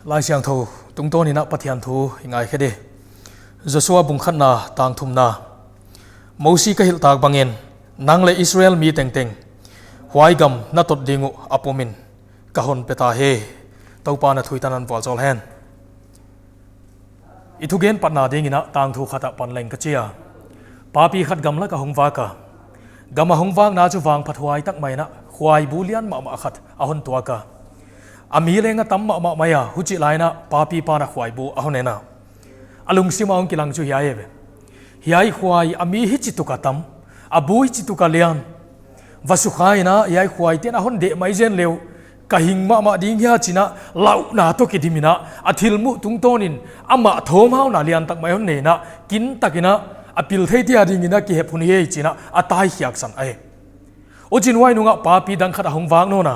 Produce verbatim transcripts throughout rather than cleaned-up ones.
Laisiangthou tungtawn in Pathian thu i ngaikhe di. Joshua bung khatna tang thumna. Mosi ka hilh tak bangin, nang leh Israel mi tengteng huai gam na tot ding uh a pumin ka hon pe ta hi. Toupa'n a thu i tan a vualzawl hen. I thugen patna dingin tangthu khat ah pan leng ka chi a. Papi khat gamlak ah hong vak a. Gam a hong vakna chu vangphathuai tak mai in khuaibu lian mahmah khat a hon tuak a. A mi leng a tam mahmah mai a, huchih lai in papi pa'n khuaibu a hon en a. A lungsim a hong kilang chu hiai ve. Hiai khuai a mi hichituk a tam, a bu hichituk a lian. Va sukha in hiai khuaite'n a hon deh mai zen leh uh, ka hing mahmah ding hia chi in, lauhna toh kidim in, a thilmuh tungtawn in amah thawmhauna lian tak mai hon nei in, kintak in, a pil thei dia dingin kihep hun hi ei chi in, a tai khiak san ahi. Huchiin huai nung ah papi dang khat a hong vak nawn a.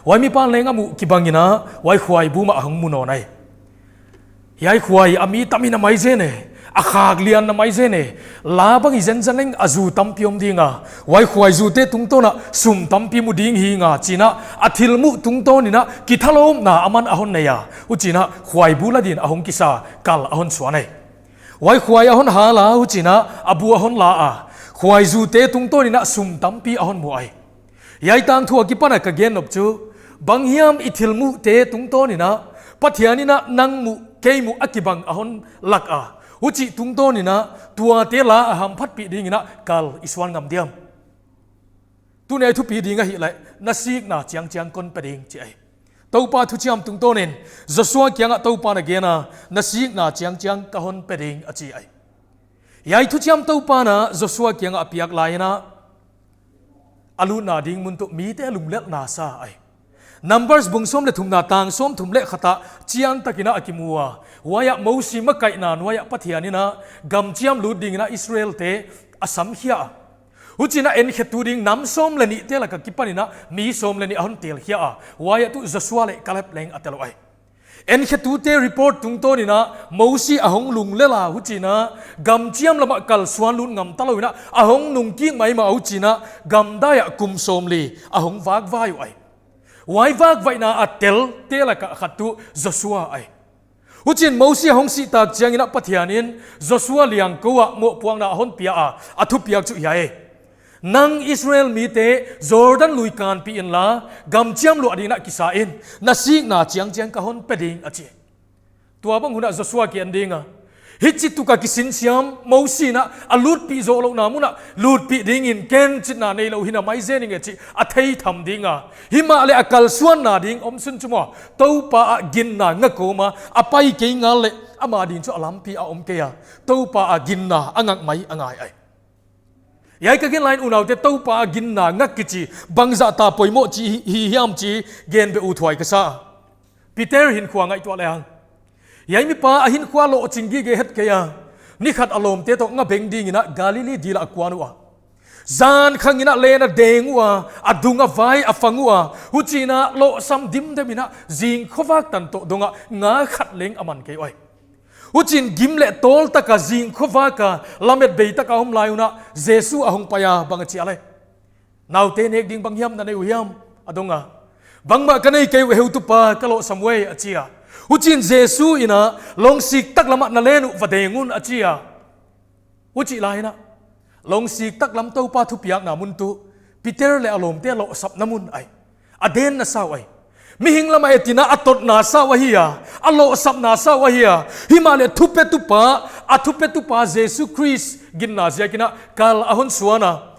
Huai mipa'n leng a muh kibang in, huai khuaibu mah a hong mu nawn ahi. Hiai khuai a mi tam in a mai zen e, a khak lian in a mai zen e, la bang i zen zen leng a zu tampi om ding a, huai khuai zute tungtawn ah sum tampi mu ding hi ngal chi in, a thilmuh tungtawn in kithalawpna aman a hon nei a, huchiin khuaibu la din a hong kisa kal a hon suan ahi. Huai khuai a hon hal a, huchiin a bu a hon la a, khuai zute tungtawn in sum tampi a hon mu ahi. Hiai tangthu akipan a ka gen nop chu, bang hiam i thilmuhte tungtawn in, Pathian in nang muh, kei muh a kibang a hon lak a, huchih tungtawn in, tuate la a hamphatpih dingin kal i suan ngam diam? Tuni a i thupi ding ahihleh, na sikna chiangchiang kon pe ding chi ahi. Toupa thuchiam tungtawn in, Joshua kiangah Toupa'n a gen a, na sikna chiangchiang ka hon pe ding a chi ahi. Hiai thuchiam Toupa'n Joshua kiangah a piak lai in, a lutna ding mun tuh mite lunglelhna sa ahi. Numbers bung sawm leh thumna tang sawmthum leh khat ah chiantak in a kimu a. Huai ah Mosi makaihna nuai ah Pathian in gamchiam lut dingin Israelte a samkhia a. Huchiin enkhetu ding nam sawm leh nihte lak akipan in mi sawm leh nih a hon telkhia a. Huai ah tuh Joshua leh Kaleb leng a tel uh ahi. Enkhetute report tungtawn in Mosi a hong lunglel a, huchiin gamchiam lam ah kalsuan lut ngam talou in a hong nungkik maimah a, huchiin gamdai ah kum sawmli a hong vakvai uh ahi. Huai vakvaihna a telte lak ah khat tuh Joshua ahi. Huchiin Mosi a hong sih tak chiangin Pathian in Joshua liangko ah mohpuakna a hon pia a, a thupiak chu hiai ahi. Nang Israel mite Jordan lui kanpih inla, gamchiam luah dingin kisa in, na sikna chiangchiang ka hon pe ding a chi. Tuabang hun ah Joshua ki en ding a. Hichituk a kisinsiam, Mosi in a lutpih zohlouhna mun ah lutpih dingin ken chitna neilou hi in a mai zen ing e chih a theitham ding a. Himahleh a kalsuanna ding omsun chu maw, Toupa ah ginna ngak a om a, a pai kei ngal leh ama ding chu a lampi a om kei a. Toupa ah ginna a ngak mai a ngai ahi. Hiai ka gen lai in unaute, Toupa ah ginna ngak kichi bangzah ta poimoh chi hi, hi hiam chi gen beh uthuai ka sa. Peter hinkhua ngaihtuah lehang. Hiai mipa a hinkhua lohching gige het kei a. Nikhat a lawmte toh nga beng dingin Galilee dil ah a kuan ua. Zan khang in len a deng ua, a dung a vai a fang ua. Huchiin lohsam dimdem in zing khovak tan toh dong a nga khat leng a man kei uai. Huchiin gim leh tawl taka zing khovak a lamet bei taka om lai un Jesu a hong pai a, bang a chi a leh, naute nek ding bang hiam na nei uh hiam, a dong a. Bangmah ka nei kei uh, heutupa, ka lohsam uai, a chi a. Huchiin Jesu in longsik taklam ah na len uh va deng un a chi a. Huchih lai in longsik taklam Toupa thupiakna mun tuh Peter leh a lawmte lohsapna mun ahi. A denna sau ahi. Mihing lam ah et in a totna sau ahi a, a lohsapna sau ahi a. Himahleh thupetupa, a thupetupa Jesu Khrist ginna ziakin kal a hon suan a.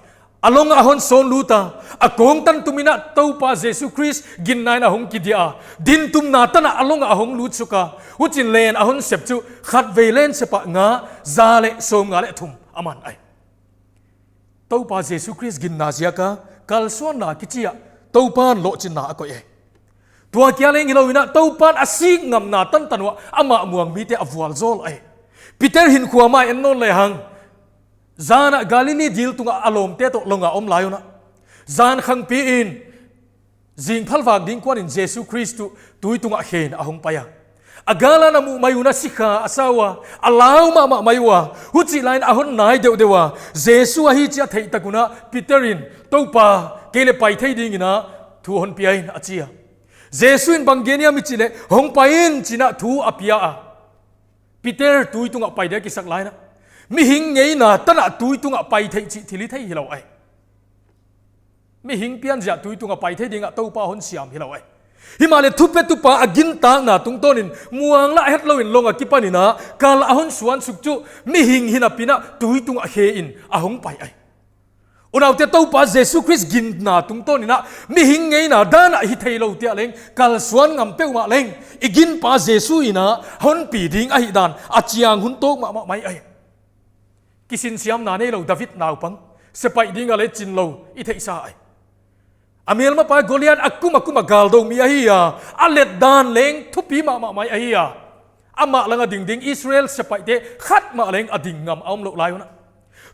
A long a hon sawn lut a, a kawng tan tum in Toupa Jesu Khrist ginna in a hong kidiah a. Dintumna tan a long a hong lut suk a. Huchiin len a hon sep chu khatvei len sep ah nga za leh sawmnga leh thum a man ahi. Toupa Jesu Khrist ginna ziak a kalsuanna kichi ah Toupa'n lohchinna a koih e. Tua kia leng hilou in Toupa'n a sik ngamna tantan uah amah muang mite a vualzawl ahi. Peter hinkhua mah en nawn lehang. Zan ah Galilee dil tungah a lawmte toh long a om lai un, zan khangpi in zing phalvak ding kuan in Jesu Khrist tuh tui tungah khen a hong pai a. A gal a na muh mai un sikha a sa ua, a lau mahmah mai ua. Huchih lai in a hon nai deuhdeuh a. Jesu ahi chih a theih tak un Peter in, Toupa, kei leh pai thei dingin thu hon pia in, a chi a. Jesu in bang gen hiam i chih leh, hong pai in chi'n a thu a pia a. Peter tui tungah pai dia kisak lai in a, mihing ngeina tan a tui tungah pai theih chih thil i thei hilou ai. Mihing pianzia tui tungah pai thei ding a Toupa hon siam hilou ai. Himahleh thupetupa a gintakna tungtawnin muang lah hetlou in long akipan in a kal a hon suan suk chu mihing hinapi in a tui tungah khe in a hong pai ai. Unaute, Toupa Jesu Khrist ginna tungtawnin a mihing ngeina dan a hi theilou tia leng kalsuan ngam peuhmah leng i ginpa Jesu in a hon pi ding ahihdan a chiang hun tawk mahmah mai ai. Kisinsiamna neilou David naupang sepaih ding a leh chinlou i theihsa ai. A melmapa Goliath a kum a kum a galdou mi ahi a, a letdan leng thupi mahmah mai ahi a. Amah lang a ding ding Israel sepaihte khat mah leng a ding ngam a omlouh lai un a,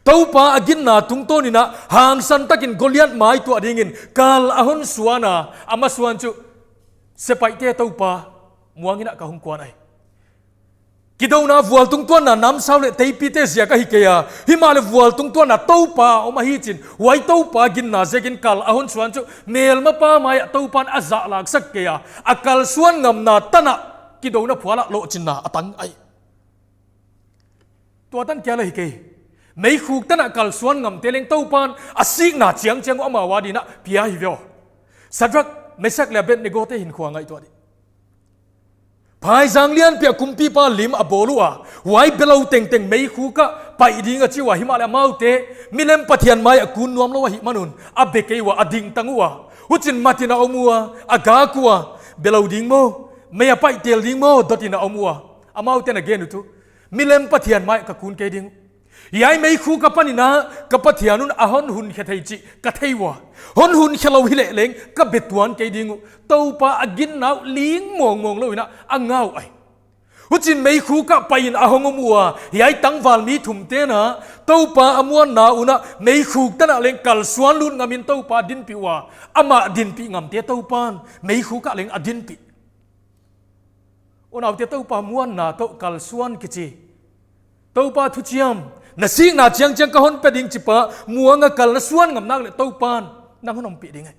Toupa a ginna tungtawnin a hangsan takin Goliath maituah dingin kal a hon suan a, a masuan chu sepaihte Toupa muang in a ka hong kuan ai. Kidouna vualtungtuanna namsau leh teipite ziak ahi kei a, himahleh vualtungtuanna Toupa om ahi chi'n, huai Toupa ginna ziakin kal a hon suan chu melmapa mai a Toupa'n a zahlaksak kei a, a kalsuan ngamna tan a kidouna phual a lohchinna a tang ai. Tua tan kia leh hi kei. Meikhuk tan a kalsuan ngamte leng Toupa'n a sikna chiangchiang uh amau adin a pia hi ve aw. Sadrak, Mesak leh Abednego te hinkhua ngaihtuah di. Phaizang lianpi a kumpipa lim a bawl ua, huai belou tengteng meikhuk ah paih ding a chi ua, himahleh amaute milem pathian mai a kun nuamlou ahihman un a be kei ua, a dingtang ua. Huchiin mat in a om ua, a gak ua, belou ding maw, mei a paih tel ding maw, dot in a om ua. Amaute'n a gen uh chu, milem pathian mai ka kun kei ding uh. Hiai meikhuk apan in a ka Pathian un a hon hunkhe thei chih ka thei ua. Hon hunkhe lou hileh leng ka be tuan kei ding uh. Toupa a ginna uh ling mawngmawng lou in a a ngau ai. Huchiin meikhuk ah pai in a hong om ua, hiai tangval mi thumte'n a Toupa a muanna un a meikhuk tan a leng kalsuan lut ngam in Toupa dinpih ua, amah dinpih ngamte Toupa'n meikhuk ah leng a dinpih. Unaute, Toupa muanna toh kalsuan kichi, Toupa thuchiam, na sikna chiangchiang ka hon pe ding chi pa muang a kal na suan ngam nak leh Toupa'n nang hon ompih ding ai.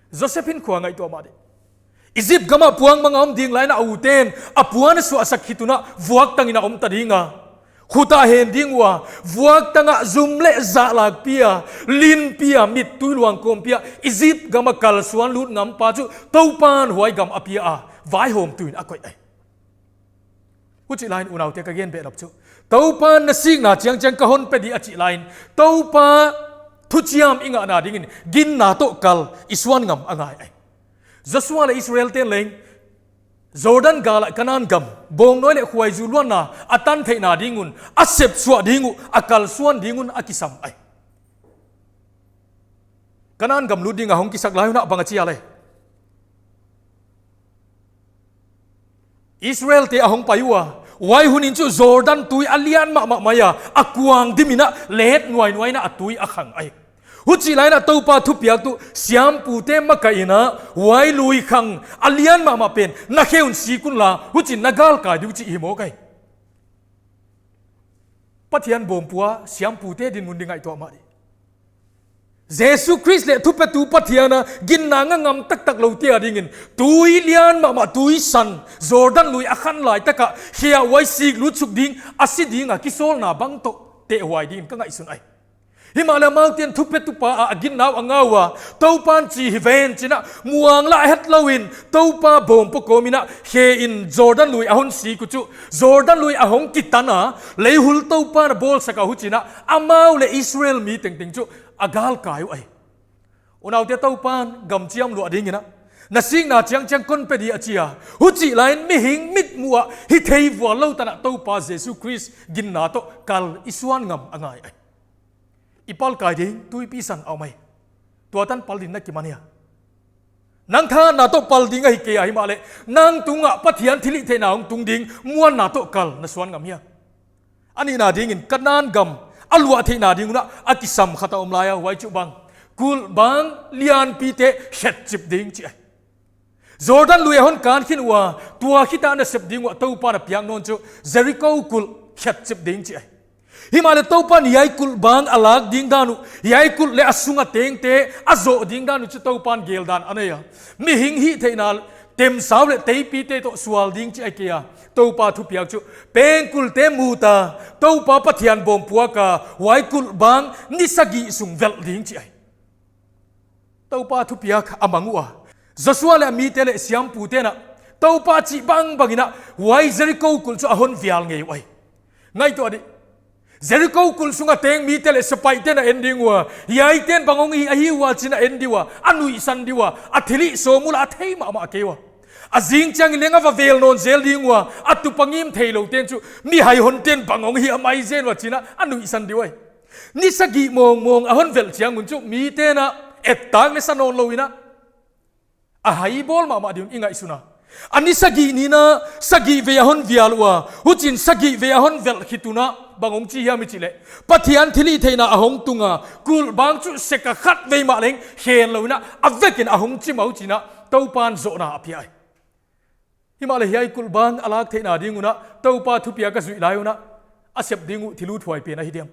Joseph hinkhua ngaihtuah mah di. Egypt gam ah puangmang a om ding lai in a ute'n a puan a suahsak khit un a vuaktang in a om ta ding a. Khut ah hen ding ua, vuaktang ah zum leh zahlak pi a, lin pi a, mittui luang kawm pi a, Egypt gam a kalsuan lut ngam pa chu Toupa'n huai gam a pia a, vaihawmtu in a koih ai. Huchih lai in unaute, ka gen behlap chu, Toupa'n na sikna chiangchiang ka hon pe di a chih lai in, Toupa thuchiam i ngahna dingin ginna toh kal i suan ngam a ngai ai. Joshua leh Israelte'n leng Jordan gal ah Kanan gam, bawngnawi leh khuaizu luanna a tan theihna ding un, a sepsuah ding uh, a kalsuan ding un a kisam ai. Kanan gam lut ding a hong kisak lai un a bang a chi a leh, Israelte a hong pai ua, huai hun in chu Jordan tui a lian mahmah mai a, a kuang dim in a let nuainuai in a tui a khang ai. Huchih lai in a Toupa thupiak tuh siampute makaih in a, huai lui khang a lian mahmah pen na khe un sik un la, huchiin na galkai ding uh chih hi mawk ai. Pathian bawm pua siampute dinmun ding ngaihtuah mah di. Jesu Khrist leh thupetu Pathian a ginna ngah ngam taktak loute a dingin, tui lian mahmah, tui san, Jordan lui a khan lai tak ah, hiai huai sik lut suk ding, a si ding a kisawlna bang toh tehhuai dingin ka ngaihsun ai. Himahleh amaute'n thupetupa a a ginna uh a ngau a, Toupa'n chi hi ven chi'n a muang lah hetlou in, Toupa bawm pua kawm in a, hiai in Jordan lui a hon sik uh chu, Jordan lui a hong kitan a, lei hul Toupa'n a bawlsak a, huchiin a amau leh Israel mi tengteng chu a galkai uh ai. Unaute, Toupa'n gam chiam luah dingin a, na sikna chiangchiang kon pe di a chi a. Huchih lai in mihing mitmuh a hi thei vual lou tan a Toupa Jesu Khrist ginna toh kal i suan ngam a ngai ai. I pal kai ding tuipi san a om ai. Tua tan pal ding na kiman hia? Nang thahatna toh pal ding ahi kei a, himahleh nang tung ah Pathian thilhihtheihna hong tung ding muanna toh kal na suan ngam hia? A nihna dingin Kanan gam a luah theihna ding un a, a kisam khat a om lai a, huai chu bang, kulh bang lianpite khetchip ding chi ai. Jordan lui a hon kan khin ua, tua khit a na sep ding ua Toupa'n a piak nawn chu Jericho kulh khetchip ding chi ai. Himahleh Toupan hiai kulhbang a lak ding dan uh, hiai kulh leh a sung a tengte a zoh ding dan uh chu Toupan geldan a nei a. Mihing hihtheihna, temsau leh teipite toh sual ding chih ahi kei a. Toupa thupiak chu, pengkulte mut a, Toupa Pathian bawm puak a, huai kulhbang ni sagih sung velh ding chih ahi. Toupa thupiak a mang ua. Joshua leh a mite leh siampute'n a, Toupa chih bangbang in a, huai Jeriko kulh chu a hon vial ngei uhi. Ngaihtuah dih. Jeriko kulh sung a teng mite leh sepaihten a en ding ua, hiaiten bang hong hi ahi ua chi'n a en di ua, a nuihsan di ua, a thilhih sawm ua, a thei mahmah kei ua. A zing chiangin leng a va vel nawn zel ding ua, a tupa ngim theilou ten chu, mihai honten bang hong hi a mai zen ua chi'n a, a nuihsan di uhi. Ni sagih mawngmawng a hon velh chiang un chu, mite'n a ettak leh sa nawnlou in a, a haibawl mahmah di un i ngaihsun a. A ni sagih ni in a, sagih vei a hon vial ua, huchiin sagih vei a hon velh khit un a, bang hong chi hiam i chih leh, Pathian thilhihtheihna a hong tung a, kulhbang chu sek a khatvei mah leng khen lou in a, a vekin a hong chim a, huchiin a, Toupan zohna a pia hi. Himahleh hiai kulhbang a lak theihna ding un a, Toupa thupiak a zuih lai un a, a sep ding uh thil uthuai pen ahi diam.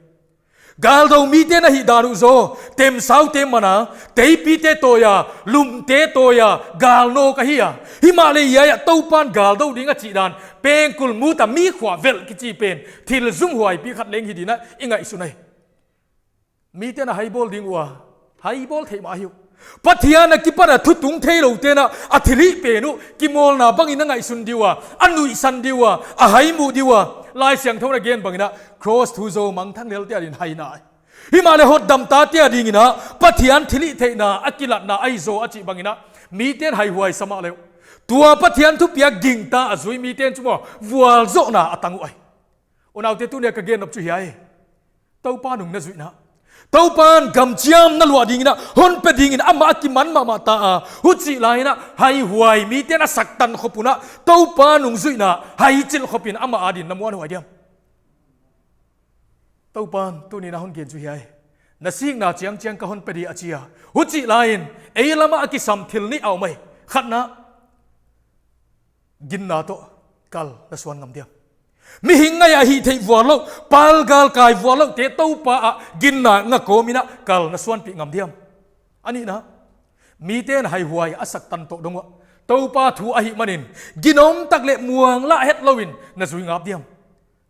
Galdou mite'n a hihdan uh zaw, temsaute man a, teipite tawi a, lumte tawi a, gal nawk ahi a. Himahleh hiai a Toupan galdou ding a chih dan, pengkul mut a mi khua velh kichi pen, thil zumhuaipi khat leng hi di'n a, i ngaihsun ahi. Mite'n a haibawl ding ua, haibawl theih mah ahi uh. Pathian a kipan a thutung theilou te'n a, a thilhih pen uh, kimawlna bangin a ngaihsun di ua, a nuihsan di ua, a haimu di ua, Laisiangthou in a gen bangin a, cross thu zaw mangthang lelte adin haina ahi. Himahleh hotdamtate adingin a, Pathian thilhihtheihna a kilatna ahi zaw a chih bangin a, mite'n haihuai sa mahleh uh. Tua Pathian thupiak gingta a zui mite'n chu maw, vualzohna a tang uhi. Unaute, tuni a ka gen nop chu hiai. Toupa nung na zuihna. Toupan gamchiamna luah dingin a, hon pe dingin amah a kiman mahmah ta a. Huchih lai in a, haihuai mite'n a saktan khop un a, Toupa nung zuihna, haichilh khop in amah adin na muanhuai diam. Toupan, tuni in a hon gen chu hiai. Na sikna chiangchiang ka hon pe di a chi a. Huchih lai in, ei lam a a kisam thil nih a om ahi. Khatna, ginna toh kal na suan ngam diam. Mihing ngai a hihtheih vuallou, palgal kai vualloute Toupa a ginna nga kawm in a kal na suanpih ngam diam. A nihna, mite'n haihuai a saktan toh dong ua, Toupa thu ahihmanin, ginom tak leh muanglah hetlou in na zui ngap diam.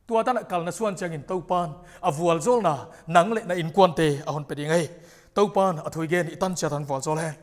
Tua tan a kal na suan chiangin Toupan a vualzawlna nang leh na inkuante a hon pe ding ahi. Toupan a thu i gen i tan chiat tan vualzawl hen.